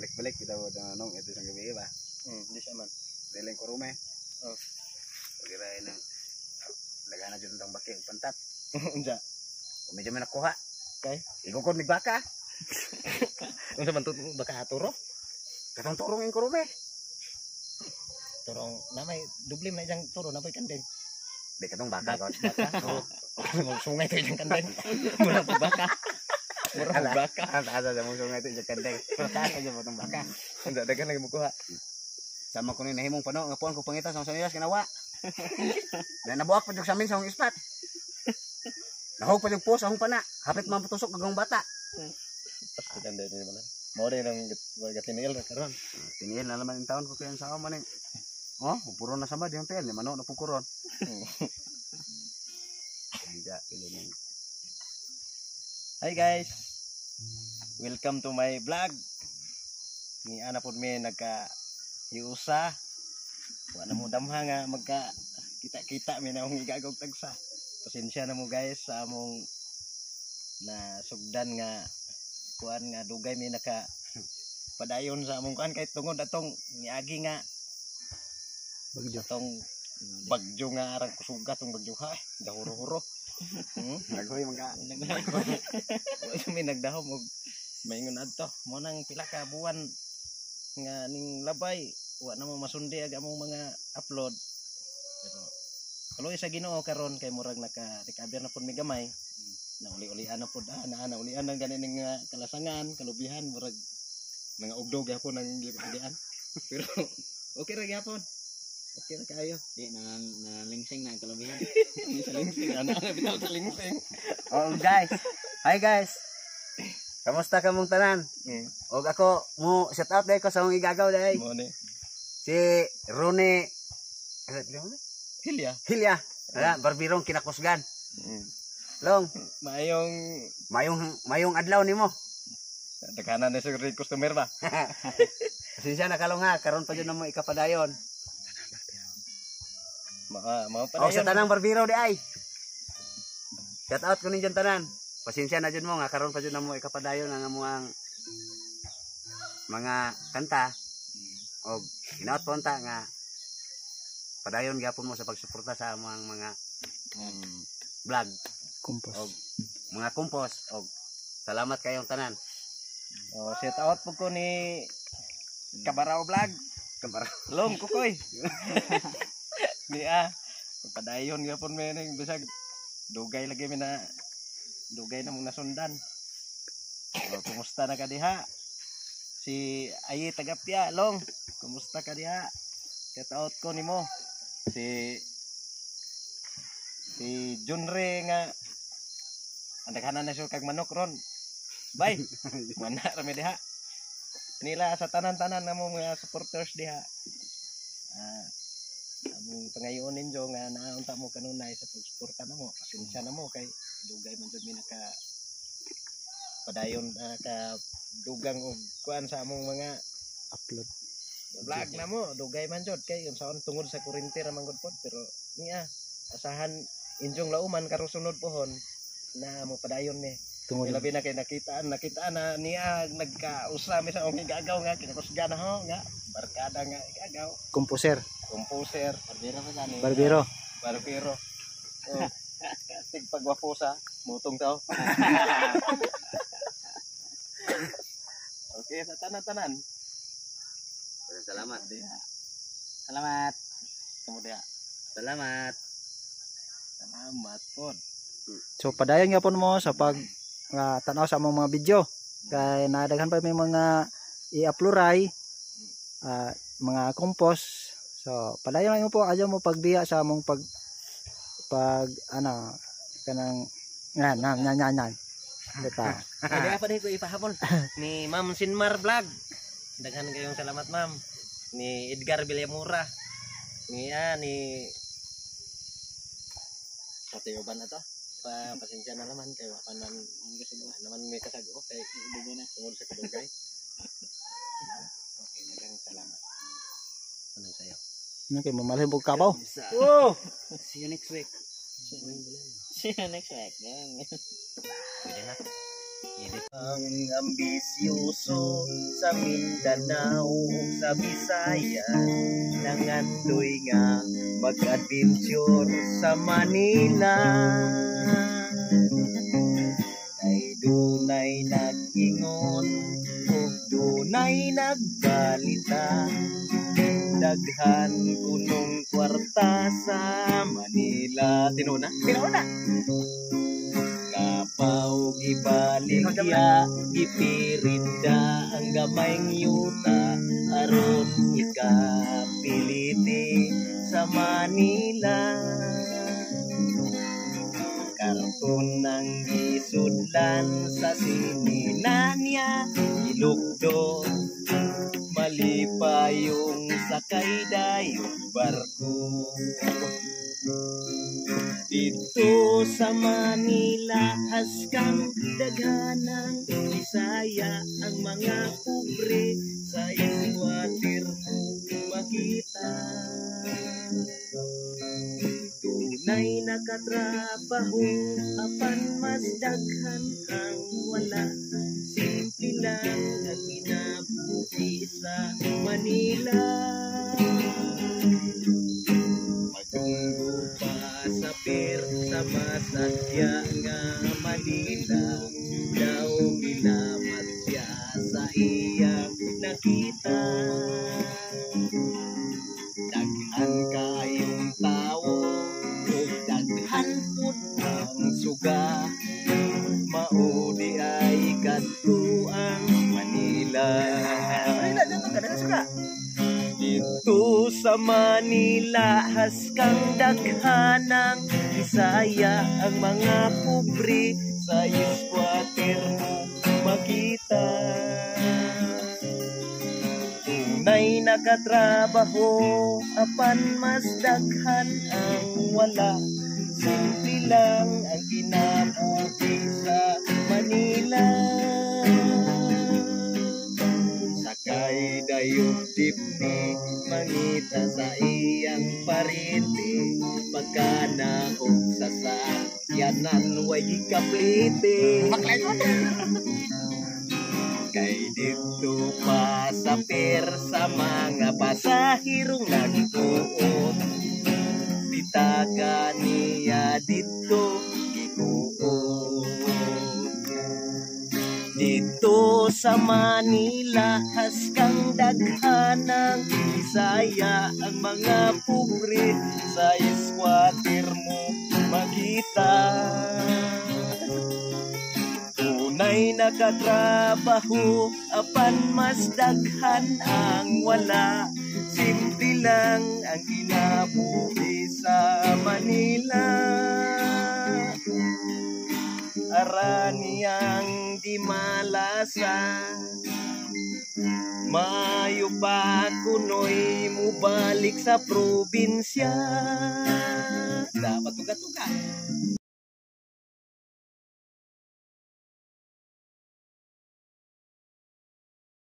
Balik-balik kita mo nung ito isang gabi ba. Di siya man. Diling kurume. Oh. Pagirain ng lagana dyan tang baki ug pantat. Unsa? Kung medyo may nakuha. Kay? Igukod mig baka. Unsa man to, baka turo? Katong turong ing kurume. Turong na may dublim na iyang turo na may kandeng. Di katong baka god. Baka. Oh. Sungay to iyang kandeng. Mura pa baka. Mura pa baka. Ang taas sa mong sungay ito iyang kandeng. Pero taas sa mong baka. Unsa daghan lagi mo kuha. Sama ko ni nahimong pano nga puan ko pangita sa sanilas kinawa. Na nabuak pa jud sa amin sa akong ispat. Nahog pa jud po sa akong pana. Hapit man patusok kagong bata. Ganda din naman. Mao din ang gatiniil ra karon. Tiniil na naman yung taon ko kaya sa man eh. Oh, puro na sama di ang TL ni mano na pukuron. Hindi, pili. Hi guys. Welcome to my vlog. Ni ana pod mi nagka hiusa. Wa na mo damha nga magka kita-kita mi na akong igagog tagsa. Pasensya na mo guys sa among na sugdan nga kuan nga dugay mi naka padayon sa among kuan kay tungod atong niagi nga Bagyo. Atong bagyo nga arang kusuga tong bagyo ha. Dahuro-huro. Naghoy man ka. Wa mi nagdahom og maingon adto. Mo nang pila ka buwan nga ning labay wa na mo masundi ag among mga upload. Pero tuloy sa Ginoo karon kay murag naka-recover na pud mi gamay. Nauli-ulian na pud ah, na naulian na gani ning nga kalasangan, kalubihan, murag mga ugdog gyapon ang gipagian. Pero okay ra gyapon. Okay ra kaayo. Di nanalingsing na ang kalubihan. Ni sa lingsing ana nga bitaw sa lingsing. Oh guys. Hi guys. Kamusta kamong tanan? Og ako mo shout out dai ko sa akong igagaw dai. Mo ni. Si Rone ano mo? Hilya. Hilya. Ala, barbirong kinakusgan. Long, Maayong mayong mayong adlaw nimo. Daghanan na siguro yung customer ba? Pasensya na kalong ha, karon pa jud na mo ikapadayon. Maka mao pa O sa tanang barbiro di ay. Shout out ko ninyo tanan. Pasensya na jud mo nga karon pa jud na mo ikapadayon ang among mga kanta. Og hinaot po unta nga padayon gyapon mo sa pagsuporta sa among mga vlog Compose. og mga compose og salamat kayong tanan. Oh, shout out po ko ni Kabarao Vlog. Kabarao. Long kukoy. Ni ah. Padayon gyapon mi ning bisag dugay lagi mi na dugay na mong nasundan. Oh, kumusta na ka diha? Si Ayi Tagapya, Long. Kumusta ka diha? Shout out ko nimo. Si Junre nga ang daghanan na siya kag manok ron. Bye. Mana ra mi diha. Nila sa tanan-tanan namo mga supporters diha. Among pangayoon ninyo nga naunta mo kanunay sa pagsuporta namo. Pasensya na mo kay dugay man jud mi naka padayon ka dugang og kuan sa among mga Upload. Vlog na mo, dugay man jud kay unsaon tungod sa kuryente ra man gud pod, pero niya asahan inyong lauman karon sunod pohon na mo padayon mi. Tungod Labi na kay nakitaan nakitaan na niya nagkausa mi sa akong igagaw nga kinakusga na ho nga barkada nga igagaw. Composer. Composer. Barbero pa tani. Barbero. Barbero. Oh. Tigpagwapo sa mutong tao. Okay, sa tanan-tanan. Salamat. Salamat. Kamo diha. Salamat. Salamat pod. So padayon gyapon mo sa pag tanaw sa among mga video kay nadaghan pa may mga i-upload ray mga compose. So padayon lang mo po, ayaw mo pagbiya sa among pag pag ano kanang yan yan yan yan yan. Bitaw. Ay, diha pa ko ipahabol ni Ma'am Sinmar Vlog. Daghan kayong salamat, Ma'am. Ni Edgar Villamura. Ni ni Pati uban na to. Pa pasensya na naman kay wa pa man naman may kasago kay dugo na tungod sa kadugay. Okay, daghang salamat. Ano sayo? Okay, mamalhin po kabaw. Oh! See you next week. See you next week. Pwede na. Ang ambisyoso sa Mindanao ug sa Visayas, nangandoy nga mag-adventure sa Manila. Kay dunay nag-ingon ug dunay nagbalita, daghan kunong kwarta sa Manila. Tinuod na? Tinuod na. Kapaw gibaligya, gipirinda ang gamayng yuta aron ikapiliti sa Manila. Karton ang gisudlan sa sininanya, gilukdo malipayong sakay dayong barko. Dito sa Manila haskang daghanang Bisaya, ang mga pobre sa squatter mo makita. Dunay nakatrabaho apan mas daghan ang wala. Simple lang ang kinabuhi sa Manila. Magtunggo pa sa pier sa masakya nga Manila, daw gilamat siya sa iyang nakita. Daghan kayong tawo ug daghan pud ang suga, mao di ay kadto ang Manila. Manila dito ka na suga. Dito sa Manila haskang daghanang Bisaya, ang mga pobre sa squatter mo makita. Tunay nakatrabaho apan mas daghan ang wala. Simple lang ang kinabuhi sa Manila. Sakay dayong jeepney, mangita sa iyang parente, pagkanaog sa sakyanan way gikaplite. Baklay ko. Kay dito pa sa pier sa mga pasahirong nagtuot, pitaka niya dito gikuot. Dito sa Manila haskang daghanang Bisaya, ang mga pobre sa squatter mo makita. Tunay nakatrabaho apan mas daghan ang wala. Simple lang ang kinabuhi sa Manila. Ara niyang di malasa, mayo pa kunoy mubalik sa probinsya. Dapat tuga-tuga.